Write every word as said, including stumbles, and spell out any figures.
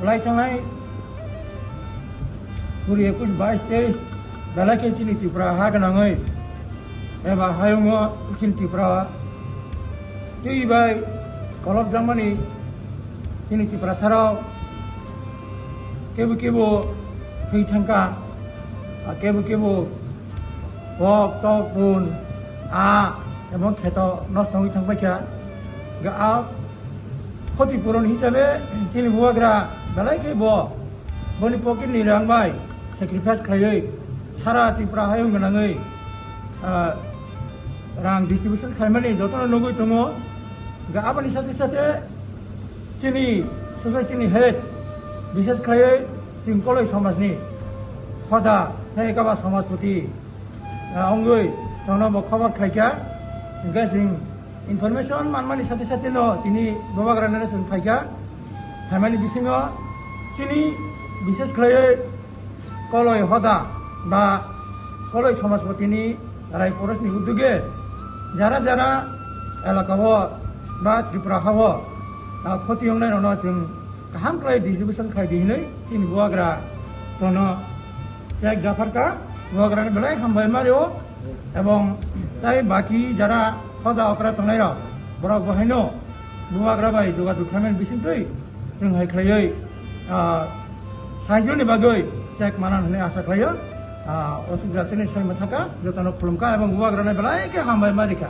Lai thangnai kuri ekush bais teis belai khe chini Tripura ha gwnangwi eba hayungo chini Tripura twi bai kolopjakmani chini Tripura sarok kebo kebo thwi thangkha, a kebo kebo kok tok bun a ebong kheto nosto wngwi thangpaikha. Ga a khoti puron hisabe chini bubagra belai khe bo boni pocket ni rang bai sacrifice khlaiwi sara Tripura hayung gwnangwi, ah, rang distribution khlaimani jotono nugwi tongo. Ga aboni sathe sathe chini society ni head, bishes khlaiwi chini Koloi somaj ni hoda, hai kaba somajpoti, ah, wngwi chwngno bo khobor khlaikha. Hwnkhe chwng information manmani sathe sathe no tini bubagra nare chwng phaikha. Phaimani bisingo chini bishes khlaiwi Koloi hoda ba Koloi somajpoti ni Rai Porosni uduge jara jara elaka o ba Tripura ha o, ah, khoti wngnai rokno chwng kaham khlai distribution khlai di hinwi chini bubagra chwngno check japharkha. Bubagrani belai hambai mario ebong tai baki jara hoda okra tongnai rok borok bo haino bubagra bai jogajog khlaimani bisingtwi chwng hai khlaiwi, ah, saijoni bagwi check manan hinwi asa khlaio. Ah, o suk jatini sai mathaka jotono khulumkha ebong bubagrani belai khe hambai marikha.